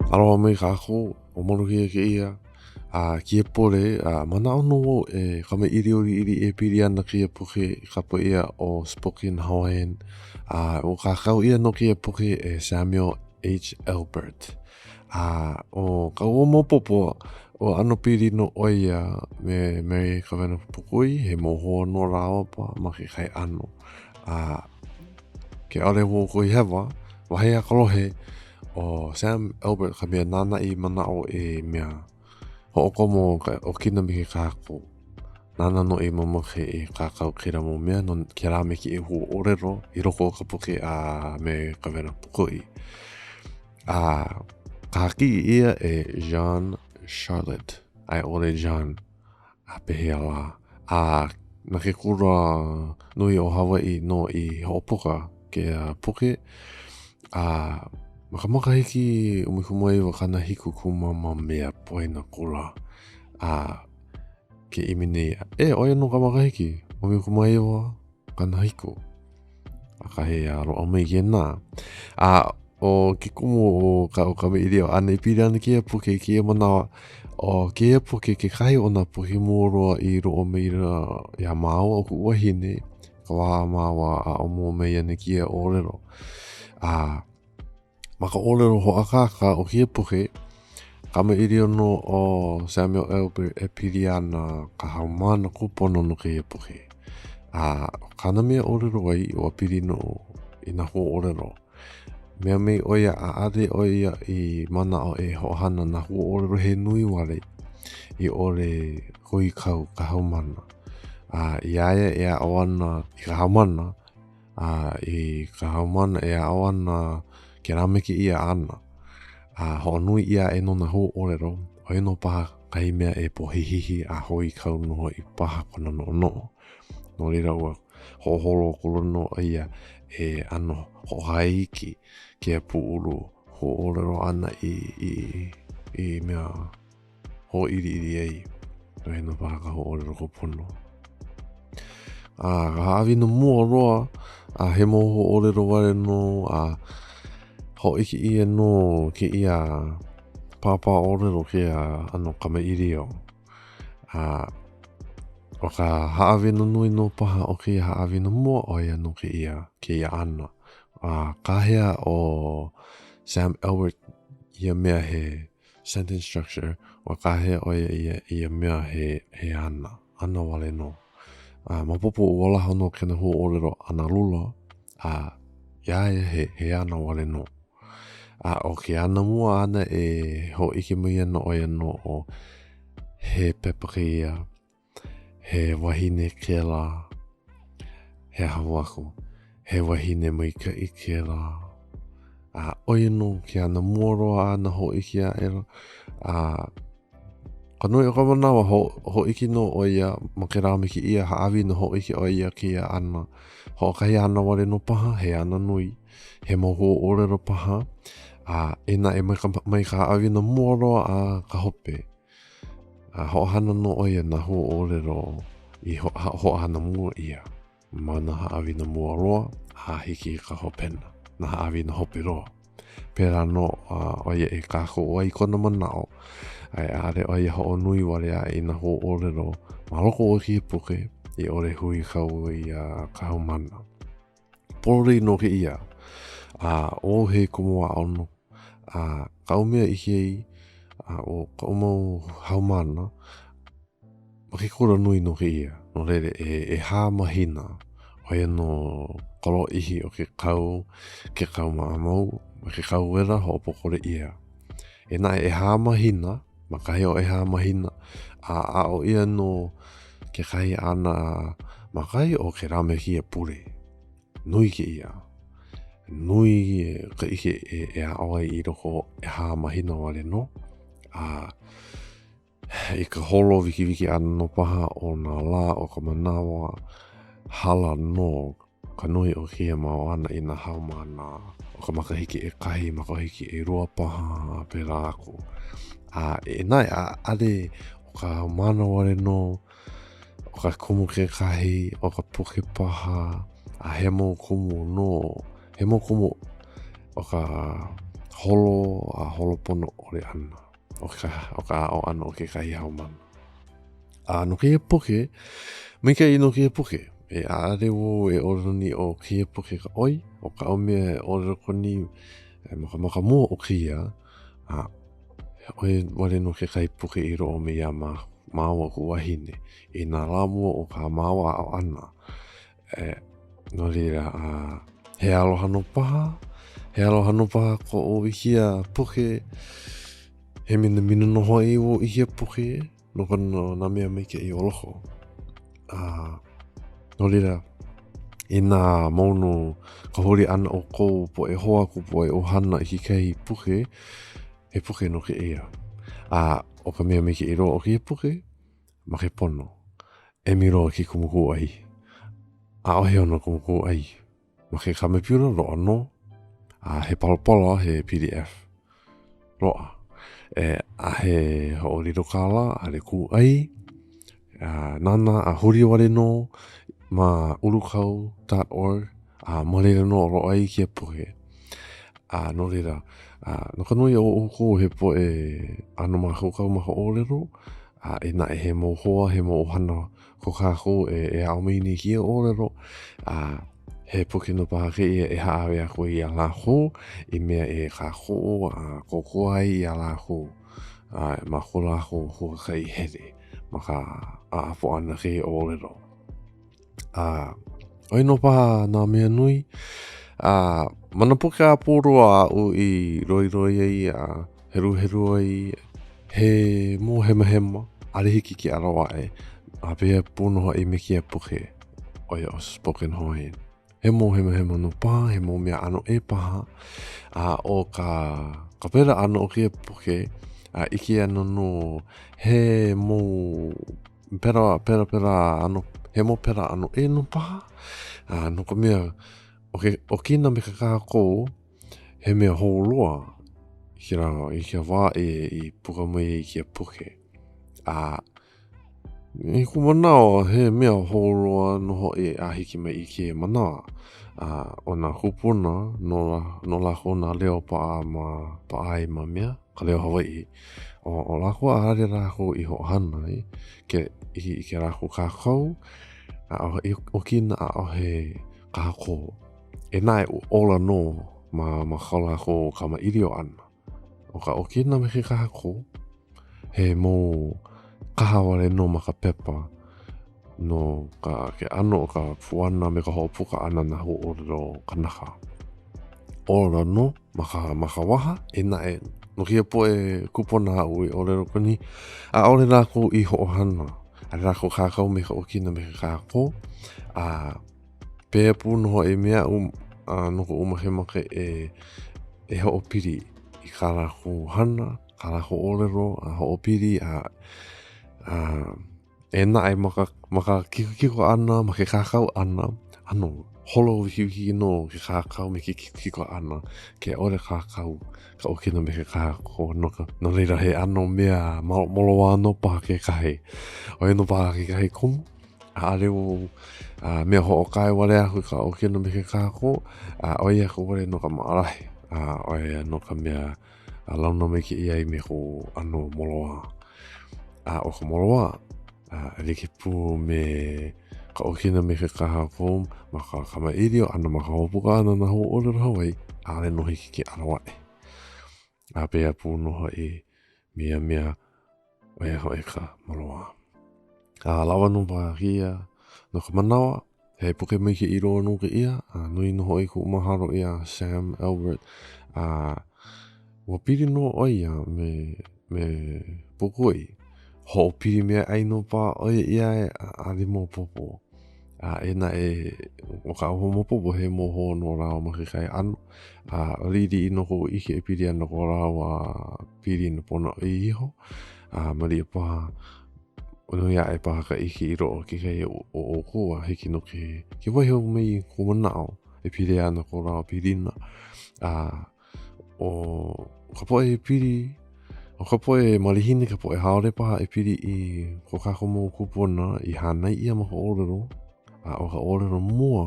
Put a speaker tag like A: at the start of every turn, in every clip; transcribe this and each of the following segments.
A: Aloha mai kākou, ʻo Maluhia kēia. A kēia pule, a manaʻo nō wau e kamaʻilio liʻiliʻi e pili ana kēia puke i kapa ʻia ʻo Spoken Hawaiian. A ua kākau ʻia nō kēia puke e Samuel H. Elbert. A ʻo ka ua maopopo, ua ʻano pili nō ʻo ia me Mary Kawena Pukui, he mau hoa nō lāua pa ma kekahi ʻano. A ke ʻaʻole wau kohi hewa, wahi a ka lohe, ʻo Sam Elbert ka mea nāna i manaʻo e mea hoʻokomo ka ʻokina me ke kākoʻo. Nāna nō i mamake e kākau kēlā mau mea no kēlā me kēia huaʻōlelo i loko o ka puke a me Kawena Pūkuʻi. A kākiʻi ʻia e Jean Charlotte, a i ʻole Jean a pehea lā. A na ke kula nui o Hawaiʻi nō i hoʻopuka kēia puke. A ma ka makahiki 19 70 kumamā mea poina kula a ke ʻimi nei, e, ʻo ia nō ka makahiki 19 70. ʻAkahi a loaʻa mai kēnā. A ʻo ke kumu o kaʻu kamaʻilio ʻana e pili ana kēia puke i kēia manawa, ʻo kēia puke kekahi o nā puke mua loa i loaʻa maila iā māua ʻo kuʻu wahine, ka wā a māua aʻo mua mai ana i kēia ʻōlelo. A Ma ka ʻōlelo hoʻākāka o kēia puke, kamaʻilio nō ʻo Samuel Elbert e pili ana ka haumāna kūpono no kēia puke. A ʻo kāna mea ʻōlelo ai, ua pili nō i nā huaʻōlelo. Mea mai ʻo ia ʻaʻole ʻo ia i manaʻo e hoʻohana nā huaʻōlelo he nui wale i ʻole huikau ka haumāna. A iā ia e aʻo ana i ka haumāna, A i ka haumāna e aʻo ana kēlā me kēia ana, a hoʻonui ʻia aʻe nō nā huaʻōlelo, ʻo ia nō paha kahi mea e pohihihi a huikau nō hoʻi paha kona noʻonoʻo. No laila, ua hoʻoholo akula nō ʻo ia e ʻano hoʻohae iki kēia pūʻulu huaʻōlelo ʻana i, i, i mea hōʻiliʻili ai ʻo ia nō paha ka huaʻōlelo kūpono. A ka haʻawina mua loa, a he mau huaʻōlelo wale nō, a hōʻike ʻia nō kēia pāpā ʻōlelo kēia ʻano kamaʻilio. A ʻo ka haʻawina nui nō paha o kēia haʻawina mua, ʻo ia nō kēia, kēia ana. A kāhea ʻo Sam Elbert ia mea he Sentence structure, ua kāhea ʻo ia ia, ia mea he, he ana, ana wale nō. A maopopo ua laha nō kēnā huaʻōlelo analula, a iā ia he, he ana wale nō. A ʻo ke ana mua āna e hōʻike mai ana ʻo ia nō ʻo he pepa kēia, He wahine kēlā, he aha aku, he wahine maikaʻi kēlā. A ʻo ia nō ke ana mua loa āna hōʻike aʻela. A ka nui o ka manawa, ho, hōʻike nō ʻo ia ma kēlā me kēia haʻawina hōʻike ʻo ia kēia ana. Hoʻokahi ana wale nō paha, he ana nui, he mau huaʻōlelo paha, a e naʻe mai ka, mai ka haʻawina mua loa a ka hope. A hoʻohana nō ʻo ia nā huaʻōlelo i hoʻohana mua ʻia ma nā haʻawina mua loa a hiki i ka hopena, nā haʻawina hope loa. Pēlā nō ʻo ia e kākoʻo ai i kona manaʻo, a e ʻaʻole ʻo ia hoʻonui wale aʻe i nā huaʻōlelo ma loko o kēia puke i ʻole huikau ai ka haumāna. Pololei nō kēia, a ʻo he kumu aʻo nō. A kaʻu mea ʻike ai, a ʻo kaʻu mau haumāna, ma ke kula nui nō kēia, no laila e ʻehā mahina, ʻo ia nō ka lōʻihi o ke kau, ke kau maʻamau, ma ke kau wela hoʻopōkole ʻia. E naʻe ʻehā mahina, ma kahi o ʻehā mahina, a aʻo ʻia nō kekahi ana ma kahi o kēlā me kēia pule. Nui kēia. Nui ka ʻike e, e aʻo ai i loko o ʻehā mahina wale nō. A i ka holo wikiwiki ʻana nō paha o nā lā o ka manawa, hala nō ka nui o kēia mau ana i nā haumāna o ka makahiki ʻekahi, makahiki ʻelua paha, a pēlā aku. A e naʻe, ʻaʻole ʻo ka haumāna wale nō, ʻo ka kumu kekahi, ʻo ka puke paha, a he mau kumu nō, he mau kumu o ka. holo a holo pono ʻole ʻana o ka, o ka aʻo ʻana o kekahi haumana. A no kēia puke, maikaʻi nō kēia puke. E ʻaʻale wau e ʻōlelo nei ʻo kēia puke ka ʻoi, ʻo kaʻu mea e ʻōlelo aku nei ma ka ma ka mua o kēia, a ʻo ia wale nō kekahi puke i loaʻa mai iā māua kuʻu wahine i nā lā mua o kā māua aʻo ʻana. E, no laila, a he aloha nō paha, he aloha nō paha koʻu i kēia puke, he minamina nō hoʻi wau i kēia puke no ka no nā mea maikaʻi o loko. A no laila, inā mau nō ka huli ʻana o kou poʻe hoa, kou poʻe ʻohana i kekahi puke, he puke nō kēia. A ʻo ka mea maikaʻi loa o kēia puke, makepono, emi loa ke kumu kūʻai. ʻAʻohe ona kumu kūʻai. Ma ke kamepiula, loaʻa nō. A he palapala, he PDF. Loaʻa. E, a he hoʻolilo kālā, ʻaʻole kūʻai. A nānā a huli wale nō ma ulukau.org a ma laila nō loaʻa ai kēia puke. A no laila, a no ka nui o ʻoukou he poʻe ʻano mākaukau ma ka ʻōlelo, a inā he mau hoa, he mau ʻohana ko kākou e, e aʻo mai nei i kēia ʻōlelo, a he puke nō paha kēia e hāʻawi aku ai iā lākou i mea e kākoʻo a kōkua ai iā lākou a ma ko lākou huakaʻi hele ma ka ʻaʻapo ʻana i kēia ʻōlelo. A ʻo ia nō paha nā mea nui. A ma nā puke a pau loa aʻu i loiloi ai a heluhelu ai he mōhemahema, ʻaʻole hiki ke ʻalo aʻe. A pēia pū nō hoʻi me kēia puke ʻo ia ʻo Spoken Hawaiian. He mōhemahema nō paha, he mau mea ʻano ʻē paha. A ʻo ka ka pela ʻana o kēia puke, a ʻike ana nō he mau Pela, pela, pela ʻano, he mau pela ʻano ʻē nō paha. A no ka mea, ʻo ke ʻokina me ke kahakō, he mea hou loa i kēlā, i ka wā e i puka mai ai kēia puke. A i koʻu manaʻo, he mea hou loa nō hoʻi a hiki mai i kēia manawa. A ʻo nā kūpuna, no, no lākou nā leo paʻa ma, paʻa ai ma mea, ka leo Hawaiʻi. ʻO, ʻo lākou ʻaʻole lākou i hoʻohana i ke, i, i ke lākou kākau, ʻaʻohe ʻokina, ʻaʻohe kahakō. E naʻe, ola nō ma, ma ko lākou kamaʻilio ʻana. ʻO ka ʻokina me ke kahakō, he mau kaha wale nō ma ka pepa no ka ke ʻano o ka puana me ka hoʻopuka ʻana nā huaʻōlelo kanaka. Ola nō ma ka, ma ka waha, e naʻe, no kēia poʻe kūpuna aʻu i ʻōlelo aku nei, ʻaʻole lākou i hoʻohana, ʻaʻole lākou kākau me ka ʻokina me ke kahakō, a pēia pū nō hoʻi me aʻu a no koʻu makemake e, e hoʻopili i kā lākou hana, kā lākou ʻōlelo, a hoʻopili a, a E naʻe ma ka, ma ka kikokiko ʻana, ma ke kākau ʻana, ʻano holo wikiwiki nō ke kākau me ke kikokiko ʻana, ke ʻole kākau ka ʻokina me ke kahakō. No ka, no laila he ʻano mea moloā nō paha kekahi. ʻO ia nō paha kekahi kumu, ʻaʻole wau a mea hoʻokae wale aku i ka ʻokina me ke kahakō, a ʻoi aku wale nō ka maʻalahi, a ʻo ia nō ka mea a launa maikaʻi ai me kou ʻano moloā. A ʻo ka moloā, a like pū me ka ʻokina me ke kahakō ma ka kamaʻilio ʻana ma ka hoʻopuka ʻana nā huaʻōlelo Hawaiʻi, ʻaʻole nō hiki ke ʻalo aʻe. A pēia pū nō hoʻi me ia mea, ʻo ia hoʻi ka moloā. A lawa nō paha kēia no ka manawa, he puke maikaʻi loa nō kēia, a nui nō hoʻi koʻu mahalo iā Sam Elbert, a ua pili nō ʻo ia me, me Pukui. Hoʻopili meaʻai nō paha ʻo ia iā ia, a ʻaʻole maopopo. A e naʻe, ʻo kaʻu hoʻomaopopo, he mau hoa nō lāua ma kekahi ʻano, a liʻiliʻi nō koʻu ʻike e pili ana ko lāua pilina ponoʻī iho, a maliʻa paha, nui aʻe paha ka ʻike i loko o kekahi o ʻoukou a hiki nō ke, ke waiho mai i kou manaʻo e pili ana ko lāua pilina. A ʻo ka poʻe e pili, ʻo ka poʻe malihini, ka poʻe haole paha e pili i ko kākou mau kūpuna i hānai ʻia ma ka ʻōlelo, a ʻo ka ʻōlelo mua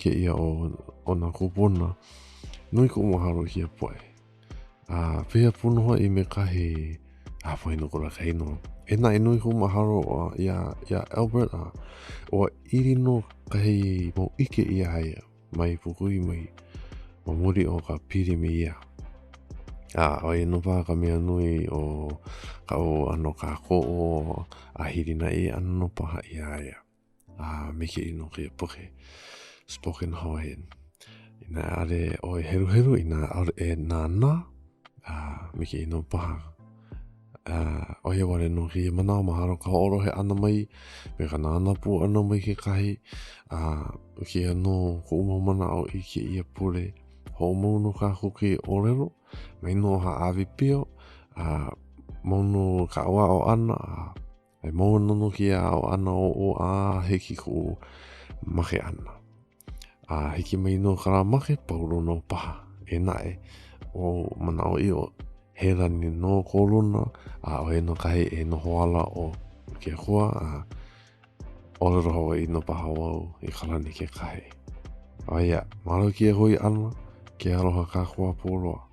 A: kēia o, o nā kūpuna, nui koʻu mahalo i kēia poʻe. A pehea pū nō hoʻi me kahi a poina ko laka inoa. E naʻe nui koʻu mahalo iā, iā Albert a ua ili nō kahi mau ʻike iā ia mai Pukui mai ma muli o ka pili me ia. A ʻo ia nō paha ka mea nui o kaʻu ʻano kākoʻo a hilinaʻi ʻana nō paha iā ia. A me ke ino kēia puke Spoken Hawaiian. Inā ʻaʻole ʻoe heluhelu, inā ʻaʻole e nānā, a me ke ino paha. A ʻo ia wale nō kēia manawa, mahalo ka hoʻolohe ʻana mai, me ka nānā pū ʻana mai kekahi, a ʻo kēia nō koʻu mau manaʻo i kēia pule. Hoʻomau nō kākou kēia ʻōlelo, mai nō hāʻawi pio, a mau nō ka aʻoaʻo ʻana, a E mau ana nō kēia aʻo ʻana oʻu a hiki koʻu make ʻana. A hiki mai nō ka lā make, pau loa nō paha. E naʻe, ʻo manaʻoʻiʻo, he lani nō ko luna, a ʻo ia nō kahi e noho ala ʻo ke Akua, a ʻōlelo Hawaiʻi nō paha wau i ka lani kekahi. ʻO ia, mahalo kēia hui ʻana, ke aloha kākou a pau loa.